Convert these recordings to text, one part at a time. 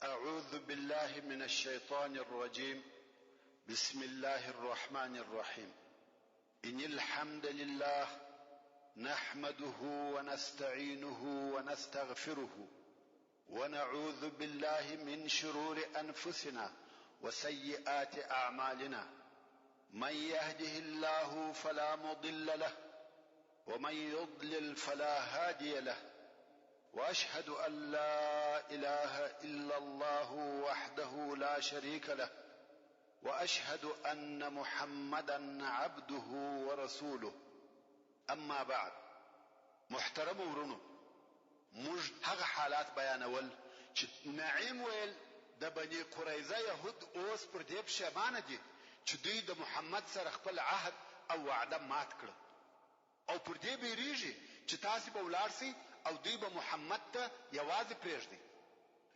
أعوذ بالله من الشيطان الرجيم بسم الله الرحمن الرحيم إن الحمد لله نحمده ونستعينه ونستغفره ونعوذ بالله من شرور أنفسنا وسيئات أعمالنا من يهده الله فلا مضل له ومن يضلل فلا هادي له واشهد ان لا اله الا الله وحده لا شريك له واشهد ان محمدا عبده ورسوله اما بعد محترم ورونو موږ هغه حالات بیانول چې نعیم ویل د بني قریظه یهود اوس پر دې پښیمانه دي چې دوی د محمد سره خپل عهد او وعده مات کړه او پر دې بیریږي چې تاسې به ولاړ شئ او دوی به محمد ته یوازې پرېږدئ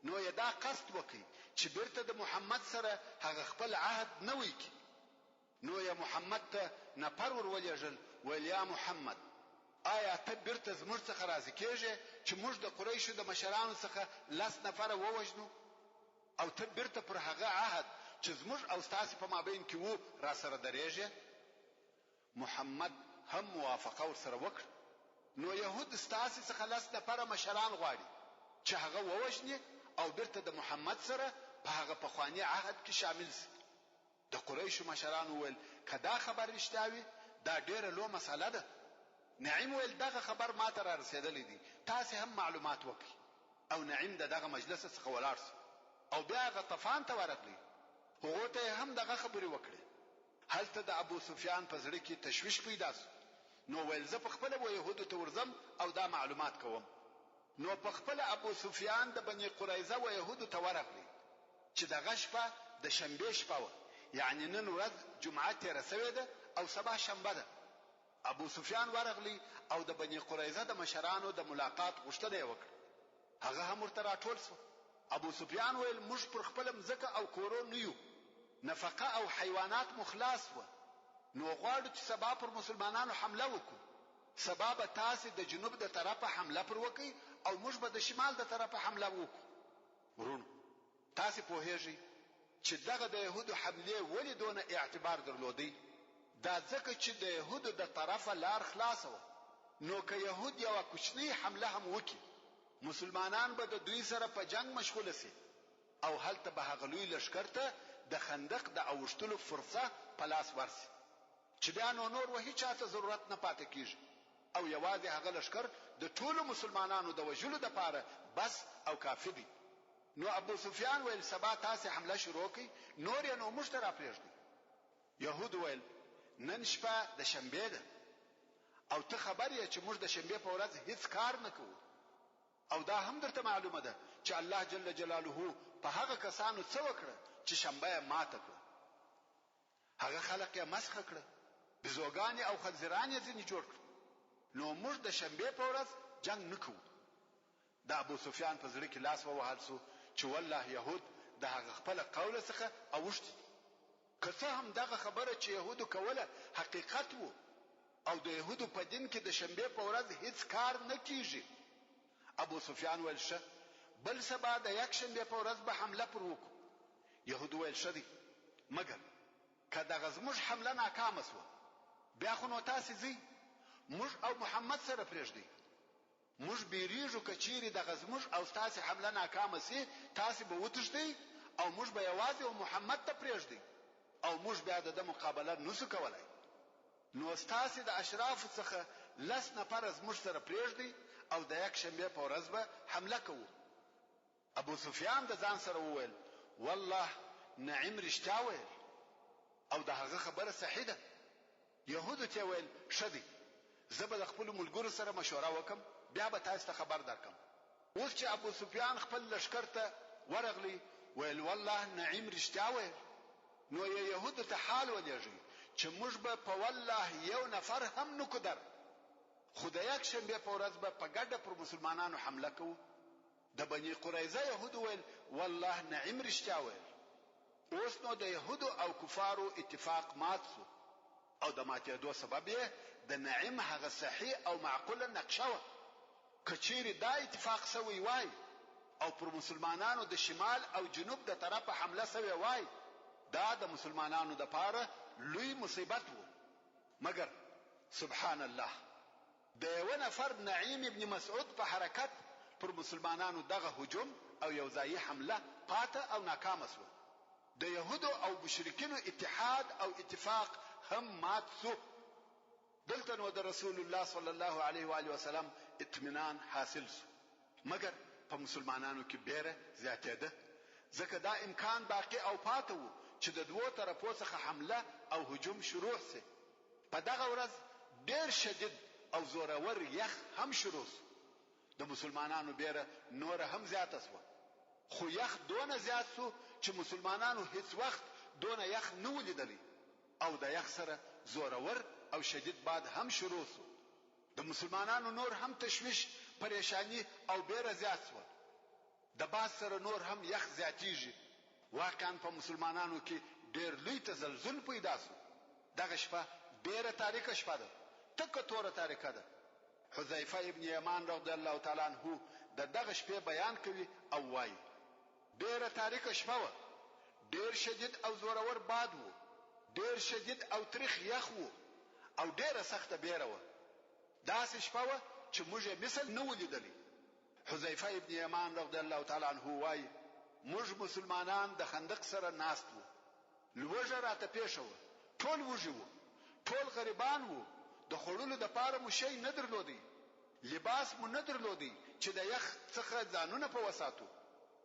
نو یې دا قصد وکړ چې بیرته د محمد سره هغه خپل عهد نوی کړي نو یې محمد ته نفر ور ولېږل ویل یا محمد آیا ته بیرته زموږ څخه راضي کېږې چې موږ د قریشو د مشرانو څخه لس نفره ووژنو او ته بیرته پر هغه عهد چې زموږ او ستاسې په مابین کې وو راسره درېږې؟ محمد هم موافقه ورسره وکړه، نو یهود ستاسې څخه لس نفره مشران غواړي چې هغه ووژني او بیرته د محمد سره په هغه پخواني عهد کې شامل شي. د قریشو مشرانو وویل، که دا خبر رښتیا وي، دا ډېره لو مسئله ده. نعیم ویل، دغه خبر ماته رارسېدلی دی، تاسې هم معلومات وکړئ. او نعیم د دغه مجلسه څخه ولاړ شو او بیا غطفان ته ورغلی، هغو ته یې هم دغه خبرې وکړې. هلته د ابو سفیان په زړه کې تشویش پیدا شو، نو ویل زه په خپله و یهودو ته ورځم او دا معلومات کوم. نو په خپله ابو سفیان د بني قریظه و یهودو ته ورغلی چې دغه شپه د شنبې شپه وه، یعنې نن ورځ جمعه تېره شوې ده او سبا شنبه ده. ابو سفیان ورغلی او د بني قریظه د مشرانو د ملاقات غوښتنه یې وکړه. هغه هم ورته راټول شول. ابو سفیان ویل، موږ پر خپله مځکه او کورو نه یو، نفقه او حیوانات مو خلاص شوه، نو غواړو چې سبا پر مسلمانانو حمله وکړو. سبا به تاسې د جنوب د طرفه حمله پر وکړئ او موږ به د شمال د طرفه حمله وکړو. وروڼو! تاسې پوهېږئ چې دغه د یهودو حملې ولې دونه اعتبار درلودی؟ دا ځکه چې د یهودو د طرفه لار خلاصه وه، نو که یهود یوه کوچنۍ حمله هم وکړي، مسلمانان به د دوی سره په جنګ مشغوله شي او هلته به هغه لوی لښکر ته د خندق د اوښتلو فرصه په لاس ورشي چې بیا نو نور و هیچا ته ضرورت نه پاتې کېږي او یوازې هغه لښکر د ټولو مسلمانانو د وژلو دپاره بس او کافي دی. نو ابو سفیان ویل، سبا تاسې حمله شروع کړئ، نور یې نو موږ ته راپرېږدئ. یهودو ویل، نن شپه د شنبې ده او ته خبر یې چې موږ د شنبې په ورځ هیڅ کار نه کوو او دا هم درته معلومه ده چې الله جل جلاله په هغه کسانو څه وکړه چې شنبه یې ماته کړه. هغه خلق یې مسخ کړه، بیزوګانې او خنزیران یې ځینې جوړ کړل. نو موږ د شنبې په ورځ جنګ نه کوو. د ابو سفیان په زړه کې لاس ووهل شو چې والله یهود د هغه خپله قوله څخه اوښتي دي. که څه هم دغه خبره چې یهودو کوله حقیقت وو او د یهودو په دین کې د شنبې په ورځ هیڅ کار نه کیږي. ابو سفیان ویل ښه بل سبا د یکشنبې په ورځ به حمله پر وکړو. یهودو ویل ښه دی مګر که دغه زموږ حمله ناکامه شوه بیا خو نو تاسې ځئ موږ او محمد سره پرېږدئ. موږ بیریږو که چیرې دغه زموږ او ستاسې حمله ناکامه شي تاسې به وتښتئ او موږ به یوازې و محمد ته پریږدئ او موږ بیا د ده مقابله نشو کولای نو ستاسې د اشرافو څخه لس نفره زموږ سره پریږدئ او د یکشنبې په ورځ به حمله کوو. ابو سفیان د ځان سره وویل، والله نعیم رښتیا ویل او د هغه خبره صحیح ده. یهودو ته ویل، ښه دی، زه به د خپلو ملګرو سره مشوره وکړم، بیا به تاسو ته خبر درکړم. اوس چې ابو سفیان خپل لښکر ته ورغلی، ویل، والله نعیم رښتیا ویل. نو یې یهودو ته حال ولېږی چې موږ به په والله یو نفر هم نه کړو در، خو د یکشنبې په ورځ به په ګډه پر مسلمانانو حمله کوو. د بني قریظه یهودو ویل، والله نعیم رښتیا ویل. اوس نو د یهودو او کفارو اتفاق مات شو او د ماتېدو سبب یې د نعیم هغه صحیح او معقوله نقشه وه. که چیرې دا اتفاق شوی وای او پر مسلمانانو د شمال او جنوب د طرفه حمله سوې وای، دا د مسلمانانو دپاره لوی مصیبت وو. مګر سبحان الله! د یوه نفر نعیم ابن مسعود په حرکت پر مسلمانانو دغه هجوم او یوځایي حمله پاته او ناکامه سوه. د یهودو او مشرکینو اتحاد او اتفاق هم مات سو. دلته نو د رسول الله صلی الله علیه و آله وسلم اطمینان حاصل سو. مګر په مسلمانانو کې بېره زیاتېده، ځکه دا امکان باقي او پاته وو چې د دوو طرفو څخه حمله او هجوم شروع سي. په دغه ورځ ډېر شدید او زورور یخ هم شروع سو. د مسلمانانو بېره نوره هم زیاته سوه. خو یخ دونه زیات سو چې مسلمانانو هیڅ وخت دونه یخ نه وو لیدلی او د یخ سره زورور او شدید باد هم شروع سو. د مسلمانانو نور هم تشویش، پریشاني او بېره زیات شوه. د باد سره نور هم یخ زیاتیږي. واقعا په مسلمانانو کې ډېر لوی تزلزل پیدا شو. دغه شپه ډېره تاریکه شپه ده، تکه توره تاریکه ده. حذیفه ابن یمان رضی الله تعالی عنه د دغه شپې بیان کوي او وايي. ډېره تاریکه شپه وه، ډېر شدید او زورور باد وو، ډېر شدید او تریخ یخ وو او ډېره سخته بېره وه. داسې شپه وه چې موږ یې مثل نه وو لیدلی. حذیفه ابن یمان رضی الله تعالی عنه وايي، موږ مسلمانان د خندق سره ناست وو. لوږه راته پېښه وه، ټول وږي وو، ټول غریبان وو، د خوړلو دپاره مو شی نه درلودی، لباس مو نه درلودی چې د یخ څخه ځانونه په وساتو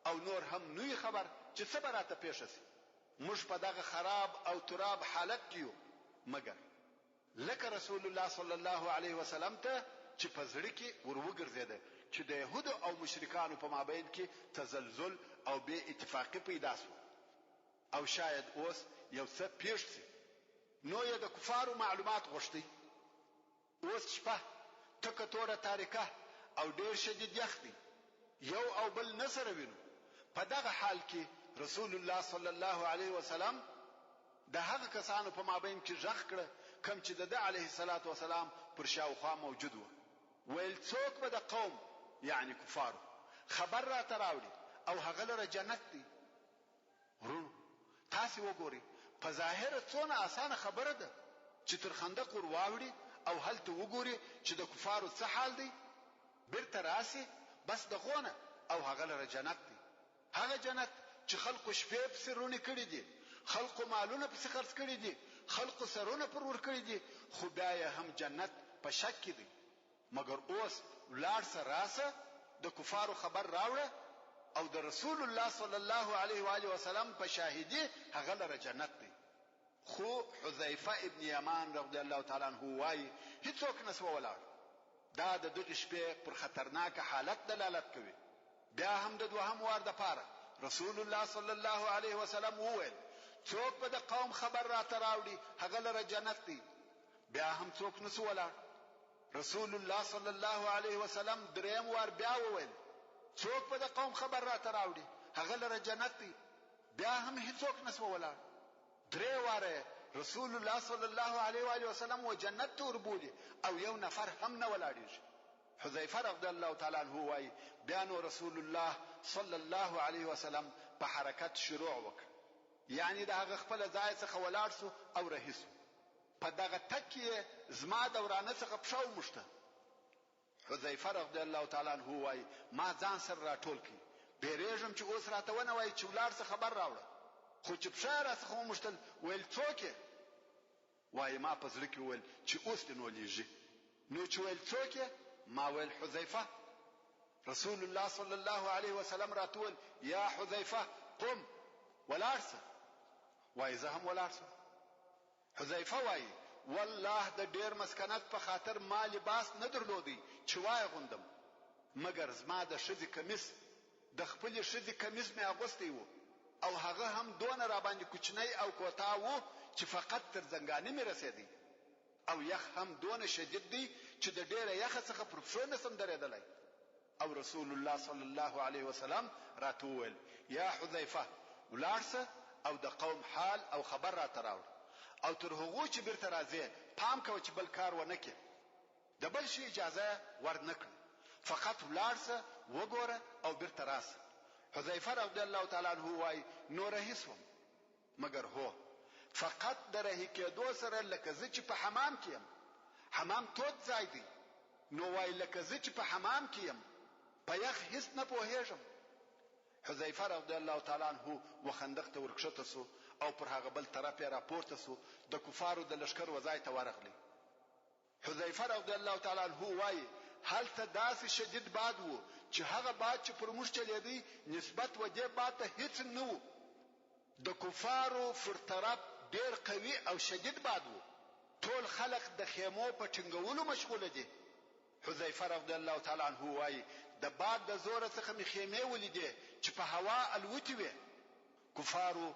او نور هم نه یو خبر چې څه به راته پېښه شي، موږ په دغه خراب او تراب حالت کې یو، مګر. لکه رسول الله صلی الله علیه وسلم ته چې په زړه کې ور وګرځېده چې د یهودو او مشرکانو په مابین کې تزلزل او بې اتفاقي پیدا شوه. او شاید اوس یو څه پېښ شي نو یې د کفارو معلومات غوښتي. اوس شپه تکه توره تاریکه او ډېر شدید یخ دی، یو او بل نه سره وینو، په دغه حال کې رسول الله صلی الله علیه وسلم د هغه کسانو په مابین کې ږغ کړه کوم چې د ده علیه الصلوة والسلام پر شاوخوا موجود وه، ویل څوک به د قوم، یعنې کفارو، خبر راته راوړي او هغه لره جنت دی. وروڼو! تاسې وګورئ، په ظاهره څونه اسانه خبره ده چې تر خندق ور واوړي او هلته وګوري چې د کفارو څه حال دی، بیرته راشي، بس د غونه او هغه لره جنت دی. هغه جنت چې خلقو شپې پسې روڼې کړې دي، خلقو مالونه پسې خرڅ کړي دي، خلقو سرونه پر ورکړي دي، خو بیا یې هم جنت په شک کې دی. مګر اوس ولاړ سه راسه د کفارو خبر راوړه او د رسول الله صلی الله علیه و آله وسلم په شاهدی هغه لره جنت دی. خو حذیفه ابن یمان رضی الله تعالی عنه وایی هیڅوک نه سوه ولاړ. دا د دغې شپې پر خطرناک حالت دلالت کوي. بیا هم د دوهم وار دپاره رسول الله صلی الله علیه وسلم وویل، څوک به د قوم خبر راته راوړي هغه لره جنت دی. بیا هم څوک نه سو ولاړ. رسول الله صلی الله علیه وسلم دریم وار بیا وویل، څوک به د قوم خبر راته راوړي هغه لره جنت دی. بیا هم هیڅوک نه سوه ولاړ. درې واره رسول الله صلی الله علیه و آله وسلم و جنت ته وربولي او یو نفر هم نه ولاړیږي. حذیفه رضی الله تعالی عنه وایي، بیا نو رسول الله صلی الله علیه وسلم په حرکت شروع وکړه، یعنې د هغه خپله ځایه څخه ولاړ سو او رهي سو. په دغه تګ کې یې زما د ورانه څخه پښه وموښته. حذیفه رضی الله تعالی عنه وایي، ما ځان سره راټول کړ، بېرېږم چې اوس راته ونه وایي چې ولاړ شه خبر راوړه، خو چې پښه یې راڅخه وموښتل، ویل څوک یې؟ وایي ما په زړه کې وویل چې اوس دې نو لېږي. نو چې ویل څوک یې؟ ما ویل حذیفه. رسول الله صلی الله علیه وسلم راته وویل، یا حذیفه قم، ولاړ شه. وایي زه هم ولاړ شوم. حذیفه وایي، والله د ډېر مسکنت په خاطر ما لباس نه درلودی چې وایې غوندم، مګر زما د ښځې کمیس، د خپلې ښځې کمیس مې اغوستی وو او هغه هم دونه راباندې کوچنی او کوتاه وو چې فقط تر ځنګانه مې رسېدی او یخ هم دونه شدید دی چې د ډېره یخه څخه پر پښو نشم درېدلی. او رسول الله صلی الله علیه وسلم راته وویل، یا حذیفه! ولاړ شه او د قوم حال او خبر راته راوړه او تر هغو چې بیرته راځې پام کوه چې بل کار ونه کړې، د بل شي اجازه ور نه کړه، فقط ولاړ شه، وګوره او بیرته راشه. حذیفه رضی الله تعالی عنه وايي، نو رهي شوم، مګر هو! فقط د رهي کېدو سره لکه زه چې په حمام کې یم، حمام تود ځای دی، نو وايي لکه زه چې په حمام کې یم، په یخ هیڅ نه پوهېږم. حذیفه رضی الله تعالی عنه و خندق ته ورکښته شو او پر هغه بل طرف یې راپورته شو، د کفارو د لښکر و ځای ته ورغلی. حذیفه رضی الله تعالی عنه وايي، هلته داسې شدید باد وو چې هغه باد چې پر موږ چلېدی نسبت و دې باد ته هیڅ نه وو. د کفارو پر طرف ډېر قوي او شدید باد وو، ټول خلق د خیمو په ټینګولو مشغوله دي. حذیفه رضی الله تعالی عنه وايي، د باد د زوره څخه مې خیمې ولیدې چې په هوا الوتې وې. کفارو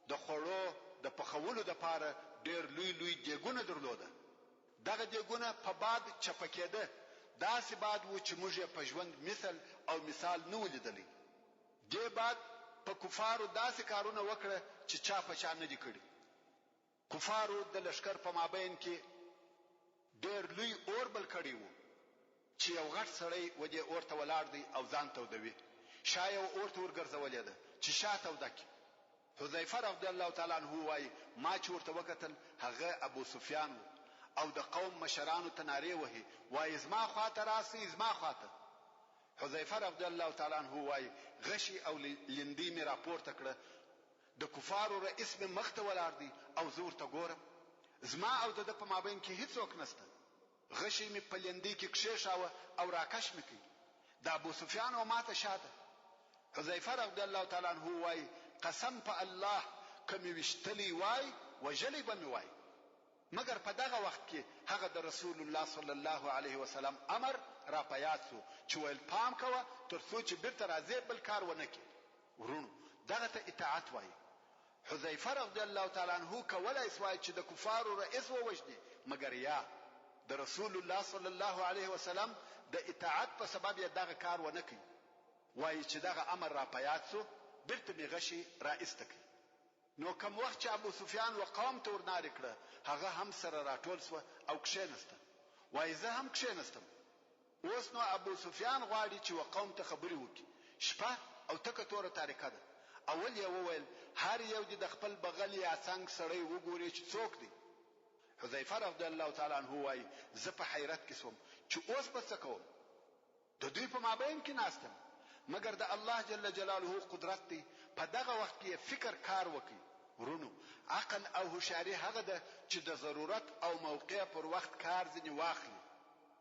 د خوړو د پخولو لپاره ډېر لوی لوی دېګونه درلوده. دغه دېګونه په باد چپه کېده، داسې باد و چې موږ یې په ژوند مثل او مثال نه و لیدلی. دې باد په کفارو داسې کارونه وکړه چې چا په چا نه دي کړي. کفارو د لښکر په مابین کې ډېر لوی اور بل کړی وو چې یو غټ سړی و دې اور ته ولاړ دی او ځان تودوي، شا یې و اور ته ورګرځولې ده چې شا توده کړي. حذیفه رضی الله تعالی عنه وايي، ما چې ورته وکتل هغه ابوسفیان وو او د قوم مشرانو ته نارې وهي، وايي، زما خواته راسئ، زما خواته. حذیفه رضی الله تعالی عنه وايي، غشی او لیندۍ مې راپورته کړه، د کفارو رئیس مې مخ ته ولاړ دی او زه ورته ګورم. زما او د ده په مابین کې هیڅوک نشته. غشی مې په لیندۍ کې کښېښاوه او راکش مې کړ. د ابوسفیان و ماته شا ده. حذیفه رضی الله تعالی عنه وايي، قسم په الله که مې ویشتلی وای، وژلی به مې وای. مګر په دغه وخت کې هغه د رسول الله صلی الله علیه وسلم امر را په یاد شو چې ویل پام کوه تر څو چې بیرته راځې بل کار ونه کړې. وروڼو! دغه ته اطاعت وايي. حذیفه رضی الله تعالی عنه کولای شوای چې د کفارو رئیس ووژني مګر یا د رسول الله صلی الله علیه وسلم د اطاعت په سبب یې دغه کار ونه کړ. وايي چې دغه امر را په یاد شو بیرته مې غشی را ایسته کړ. نو کوم وخت چې ابوسفیان و قوم ته ورنارې کړه هغه هم سره راټول شوه او کښېنسته. وايي زه هم کښېنستم. اوس نو ابوسفیان غواړي چې و قوم ته خبرې وکړي. شپه او تکه توره تاریکه ده. اول یې وویل، هر یو دې د خپل بغل یا څنګ سړی وګوري چې څوک دی؟ حذیفه رضی الله تعالی عنه وايي، زه په حیرت کې شوم چې اوس به څه کوم؟ د دوی په مابین کې ناست یم، مګر د الله جل جلاله قدرت دی، په دغه وخت کې یې فکر کار وکړ، وروڼو! عقل او هوښیاري هغه ده چې د ضرورت او موقع پر وخت کار ځینې واخلي.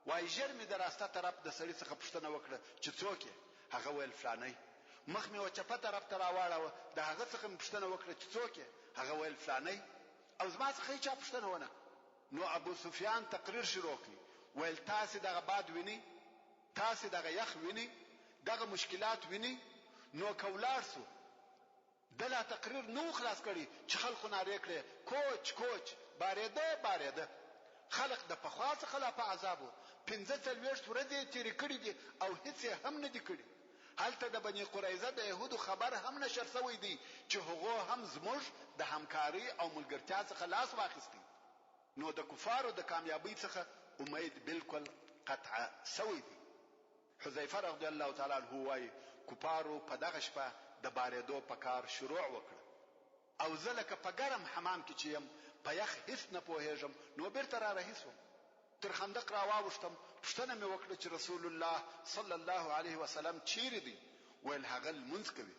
وایي ژر مې د راسته طرف د سړي څخه پوښتنه وکړه چې څوک یې؟ هغه ویل فلانی. مخ مې و چپه طرف ته راواړاوه، د هغه څخه مې پوښتنه وکړه چې څوک یې؟ هغه ویل فلانی. او زما څخه هیچا پوښتنه ونه کړه. نو ابوسفیان تقریر شروع کړ، ویل تاسې دغه باد وینئ؟ تاسې دغه یخ وینئ؟ دغه مشکلات وینئ؟ نو که ولاړ شو. ده لا تقریر نه و خلاص کړی چې خلقو نارې کړې، کوچ، کوچ، بارېده، بارېده. خلق د پخوا څخه لا په عذاب وو، 45 ورځې یې تېرې کړې دي او هیڅ یې هم نه دي کړي. هلته د بني قریظه د یهودو خبر هم نشر شوی دی چې هغو هم زموږ د همکارۍ او ملګرتیا څخه لاس واخیستی. نو د کفارو د کامیابۍ څخه امید بالکل قطع شوی دی. حذیفه رضی الله تعالی عنه وايي، کفارو په دغه شپه د بارېدو په کار شروع وکړه او زه لکه په ګرم حمام کې چې یم په یخ هیڅ نه پوهېږم نو بیرته را رهي شوم. تر خندق را واوښتم، پوښتنه مې وکړه چې رسول الله صلی الله علیه وسلم چیرې دی؟ ویل هغه لمونځ کوي.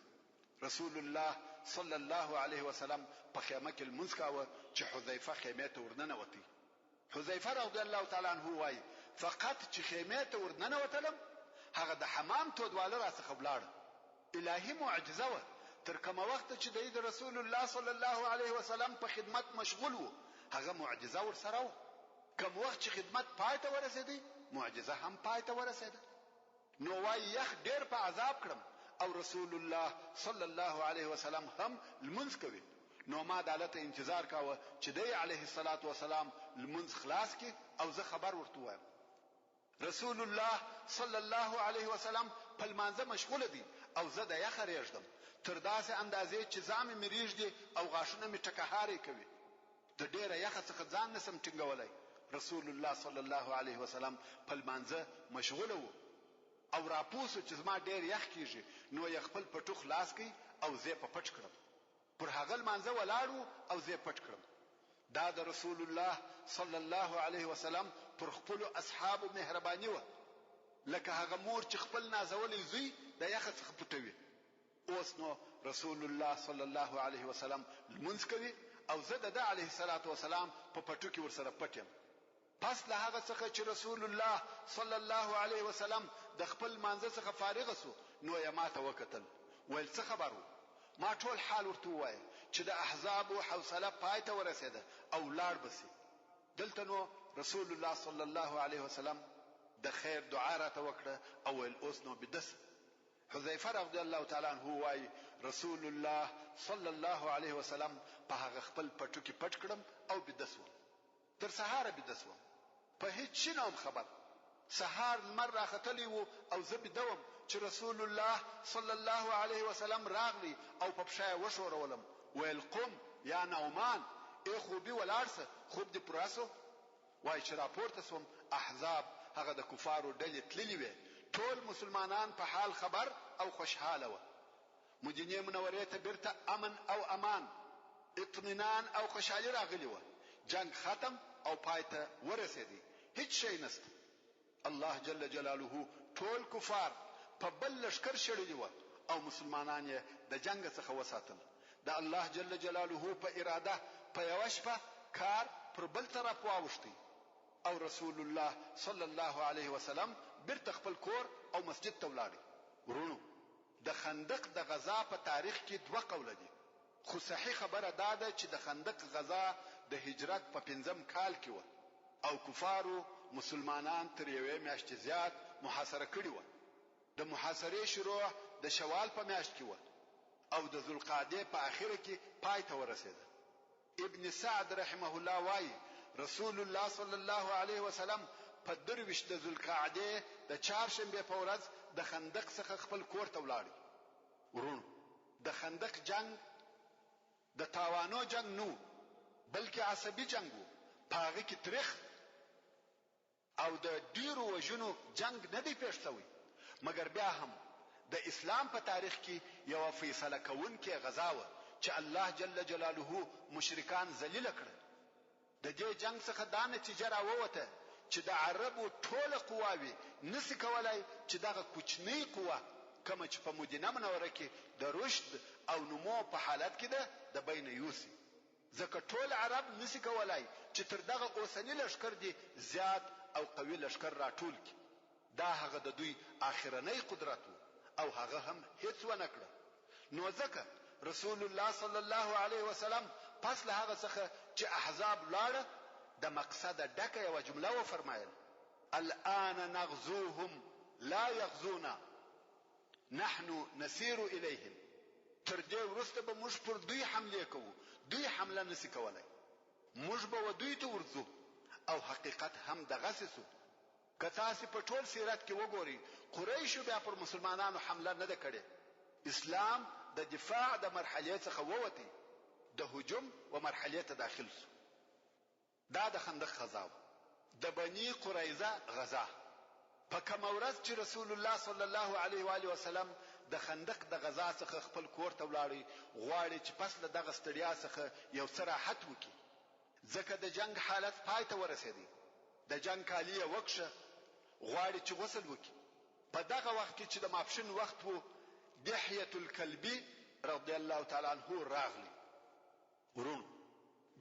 رسول الله صلی الله علیه وسلم په خیمه کې لمونځ کاوه چې حذیفه خیمې ته ورننوتی. حذیفه رضی الله تعالی عنه وايي، فقط چې خیمې ته ورننوتلم هغه د حمام تودواله راڅخه ولاړه. الهي معجزه وه، تر کومه وخته چې دی د رسول الله صلی الله علیه وسلم په خدمت مشغول وو هغه معجزه ورسره وه، کوم وخت چې خدمت پای ته ورسېدی معجزه هم پای ته ورسېده. نو وايي یخ ډېر په عذاب کړم او رسول الله صلی الله علیه وسلم هم لمونځ کوي نو ما دالته انتظار کاوه چې دی علیه الصلوة والسلام لمونځ خلاص کړي او زه خبر ورته ووایم. رسول الله صلی الله علیه وسلم په لمانځه مشغول دی او زه د یخه رېږدم تر داسې اندازې چې زامې مې رېږدي او غاښونه مې ټکهاری کوي. د ډېره یخه څخه ځان نه شم ټینګولای، رسول الله صلی الله علیه وسلم په لمانځه مشغوله وو. او راپوه شو چې زما ډېر یخ کېږي نو یې خپل پټو خلاص کړ او زه یې په پټ کړم. پر هغه لمانځه ولاړ وو او زه یې پټ کړم. دا د رسول الله صلی الله علیه وسلم پر خپلو اصحابو مهرباني وه، لکه هغه مور چې خپل نازولی زوی د یخه څخه پټوي. اوس نو رسول الله صلی الله علیه وسلم لمونځ کوي او زه د ده علیه الصلوة والسلام په پټو کې ورسره پټ یم. پس له هغه څخه چې رسول الله صلی الله علیه وسلم د خپل لمانځه څخه فارغ شو نو یې ماته وکتل ویل څه خبر وو؟ ما ټول حال ورته ووایه چې د احزابو حوصله پای ته ورسېده او ولاړ به شي. دلته نو رسول الله صلی الله علیه وسلم د خیر دعا راته وکړه او ویل اوس نو بیده شه. حذیفه رضی الله تعالی عنه وايي، رسول الله صلی الله علیه وسلم په هغه خپل پټو کې پټ کړم او بیده شوم. تر سهاره بیده شوم. په هیڅ شي نه وم خبر. سهار لمر راختلی وو او زه بیده وم چې رسول الله صلی الله علیه وسلم راغلی او په پښه یې وښورولم، ویل، قم یا نعمان، ای خوبي ولاړ شه، خوب دې پوره شو؟ وایي چې راپورته شوم، احزاب، هغه د کفارو ډلې تللي وې، ټول مسلمانان په حال خبر او خوشحاله وه. مدینې منورې ته بیرته امن او امان، اطمینان او خوشحالي راغلي وه، جنګ ختم او پای ته ورسېدی، هیڅ شی نشته. الله جل جلاله ټول کفار په بل لښکر شړلي وه او مسلمانان یې د جنګ څخه وساتل. د الله جل جلاله په اراده په یوه شپه کار پر بل طرف واوښتی او رسول الله صلی الله علیه وسلم بیرته خپل کور او مسجد ته ولاړی. وروڼو! د خندق د غزا په تاریخ کې دوه قوله دي، خو صحیح خبره دا ده چې د خندق غزا د هجرت په پنځم کال کې وه او کفارو مسلمانان تر یوې میاشتې زیات محاصره کړي وه. د محاصرې شروع د شوال په میاشت کې وه او د ذوالقعدې په اخره کې پای ته ورسېده. ابن سعد رحمه الله وايي، رسول الله صلی الله علیه وسلم په 23 د ذوالقعدې د چهارشنبې په ورځ د خندق څخه خپل کور ته ولاړی. وروڼو! د خندق جنګ د تاوانو جنګ نه وو، بلکې عصبي جنګ وو، په هغه کې تریخ او د ډېرو وژنو جنګ نه دی پېښ شوی، مګر بیا هم د اسلام په تاریخ کې یوه فیصله کوونکې غزا وه چې الله جل جلاله مشرکان ذلیل کړل. د دې جنګ څخه دا نتیجه راووته چې د عربو ټوله قواوې نه شي کولای چې دغه کوچنۍ قوه کومه چې په مدینه منوره کې د رشد او نمو په حالت کې ده د بینه یوسي. ځکه ټول عرب نشي کولای چې تر دغه اوسني لښکر دې زیات او قوي لښکر راټول کړي. دا هغه د دوی آخرنی قدرت وو او هغه هم هیڅ ونه کړه. نو ځکه رسول الله صلی الله علیه وسلم پس له هغه څخه چې احزاب ولاړه د مقصده ډکه یوه جمله وفرمایل، الآن نغزوهم لا یغزونا. نحن نسیر الیهم، تر دې وروسته به موږ پر دوی حملې کوو، دوی حمله نه شي کولای، موږ به و دوی ته ورځو او حقیقت هم دغسې شو، که تاسې په ټول سیرت کې وګورئ قریشو بیا پر مسلمانانو حمله نه ده کړې، اسلام د دفاع د مرحلې څخه ووتی د هجوم و مرحلې ته داخل شو. دا د خندق غزا وه. د بني قریظه غزا، په کومه ورځ چې رسول الله صلی الله علیه و آله وسلم د خندق د غزا څخه خپل کور ته ولاړی، غواړي چې پس له دغه ستړیا څخه یو څه راحت وکړي، ځکه د جنګ حالت پای ته ورسېدی، د جنګ کالي یې وکښه، غواړي چې غسل وکړي. په دغه وخت کې چې د ماپښین وخت وو، دحیة الکلبي رضی الله تعالی عنه راغلی. وروڼو!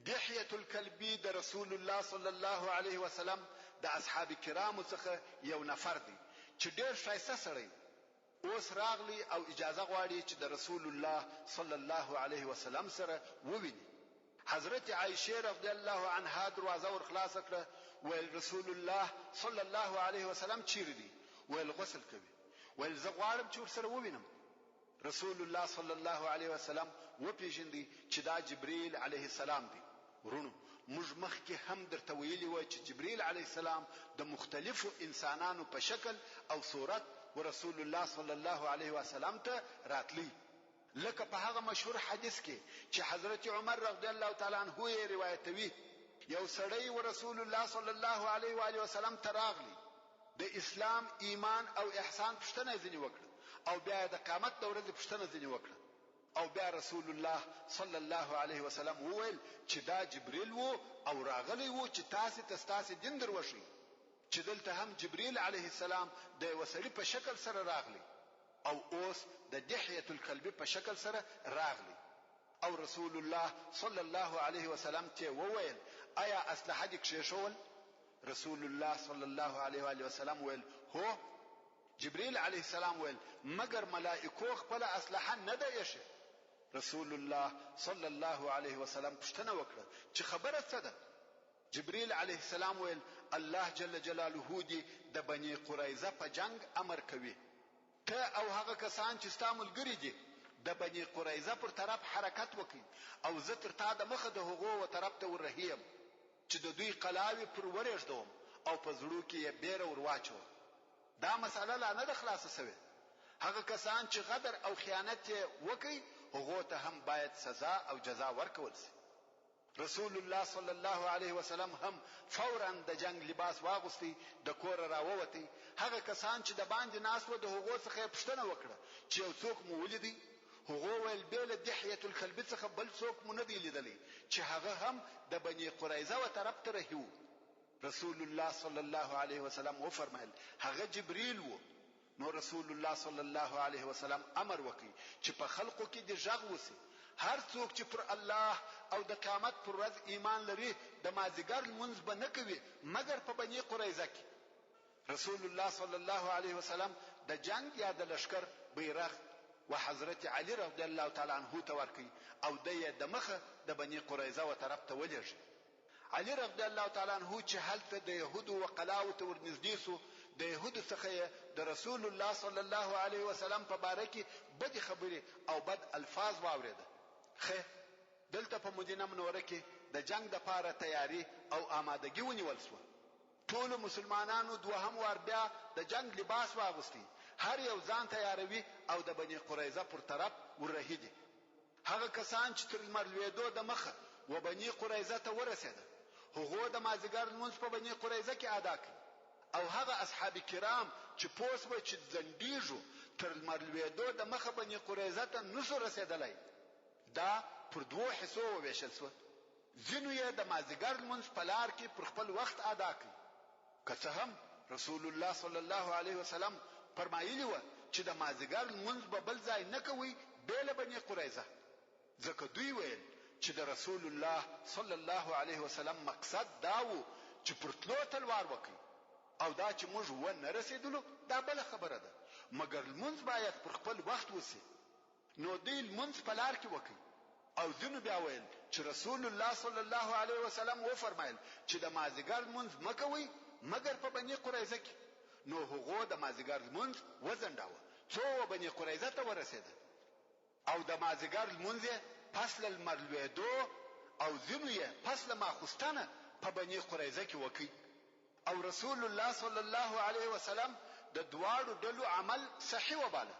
دحیة الکلبي د رسول الله صلی الله علیه وسلم د اصحاب کرامو څخه یو نفر دی چې ډېر ښایسته سړی وو، اوس راغلی او اجازه غواړي چې د رسول الله صلی الله علیه وسلم سره وویني. حضرت عایشې رضی الله عنها دروازه ور خلاصه کړه، ویل رسول الله صلی الله علیه وسلم چیرې دی؟ ویل غسل کوي. ویل زه غواړم چې ورسره ووینم. رسول الله صلی الله علیه وسلم وپیژندی چې دا جبریل علیه السلام دی. وروڼو! موږ مخکې هم درته ویلي وه چې جبریل علیه السلام د مختلفو انسانانو په شکل او صورت ورسول الله صلی الله علیه وسلم ته راتلی، لکه په هغه مشهور حدیث کې چې حضرت عمر رضی الله تعالی عنه یې روایتوي، یو سړی ورسول الله صلی الله علیه وآله وسلم ته راغلی. د اسلام، ایمان او احسان پوښتنه یې ځینې وکړه او بیا یې د قیامت د ورځې پوښتنه ځینې وکړه او بیا رسول الله صلی الله علیه وسلم وویل چې دا جبریل وو او راغلی وو چې تاسې ته ستاسې دین در وښیي چې دلته هم جبریل علیه السلام د یوه سړي په شکل سره راغلی او اوس د دحیة الکلبي په شکل سره راغلی او رسول الله صلی الله علیه وسلم ته وویل ایا اسلحه دې کښېښول؟ رسول الله صلی الله علیه وآله وسلم ویل، هو. جبریل علیه السلام ویل، مګر ملائکو خپله اسلحه نه ده اېښې. رسول الله صلی الله علیه وسلم پوښتنه وکړه چې خبره څه ده؟ جبریل علیه السلام ویل، الله جل جلاله دې د بني قریظه په جنګ امر کوي. ته او هغه کسان چې ستا ملګري دي د بني قریظه پر طرف حرکت وکړئ او زه تر تا د مخه د هغو و طرف ته ور رهي یم. چې د دوی قلاوې پر ورېږدوم او په زړو کې یې بېره ور واچوم. دا مسئله لا نه ده خلاصه شوې. هغه کسان چې غدر او خیانت یې وکړ، هغو ته هم باید سزا او جزا ورکول شي. رسول الله صلی الله علیه وسلم هم فوراً د جنګ لباس واغوست، د کوره راووت. هغه کسان چې دباندې ناست وه، د هغو څخه یې پوښتنه وکړه چې یو څوک مو ولیدی؟ هغو ویل، بې له دحیة الکلبي څخه بل څوک مو نه دی لیدلی چې هغه هم د بني قریظه و طرف ته رهي وو. رسول الله صلی الله علیه وسلم وفرمایل، هغه جبریل وو. نو رسول الله صلی الله علیه وسلم امر وکړ چې په خلقو کې دې ږغ وشي، هر څوک چې پر الله او د قیامت پر ورځ ایمان لري د مازیګر لمونځ به نه کوي مګر په بني قریظه کې. رسول الله صلی الله علیه وسلم د جنګ یا د لښکر بیرغ و حضرت علی رضی الله تعالی عنه ته ورکړ او دی یې دمخه د بنی قریظه و طرف ته ولیږه. علی رضی الله تعالی عنه چې هلته د یهودو و قلاوو ته ورنږدې شو، د یهودو څخه یې د رسول الله صلی الله علیه وسلم په باره کې بدې خبرې او بد الفاظ واورېده. خیر! دلته په مدینه منوره کې د جنګ دپاره تیاري او آمادګي ونیول شوه. ټولو مسلمانانو دوهم وار بیا د جنګ لباس واغوستی، هر یو ځان تیاروي او د بني قریظه پر طرف ور رهي دي. هغه کسان چې تر لمر لوېدو د مخه و بني قریظه ته ورسېده، هغو د مازیګر لمونځ په بني قریظه کې ادا کړ او هغه اصحاب کرام چې پوه شوه چې ځنډېږو، تر لمر لوېدو د مخه بني قریظه ته نه شو رسېدلی، دا پر دوو حصو ووېشل شوه. ځینو یې د مازدیګر لمونځ په لار کې پر خپل وخت ادا کړ. که څه هم رسول الله صلی الله علیه وسلم فرمایلي وه چې د مازدیګر لمونځ به بل ځای نه کوئ بې له بني قریظه، ځکه دوی ویل چې د رسول الله صلی الله علیه وسلم مقصد دا وو چې پر تلو تلوار وکړئ او دا چې موږ و نه رسېدلو دا بله خبره ده، مګر لمونځ باید پر خپل وخت وشي. نو دوی لمونځ په لار کې وکړ او ځینو بیا ویل چې رسول الله صلی الله علیه وسلم وفرمایل چې د مازیګر لمونځ مه کوئ مګر په بني قریظه کې، نو هغو د مازیګر لمونځ وځنډاوه څو و بني قریظه ته ورسېده او د مازیګر لمونځ یې پس له لمر لوېدو او ځینو یې پس له ماخوستنه په بني قریظه کې وکړ. او رسول الله صلی الله علیه وسلم د دواړو ډلو عمل صحیح وباله،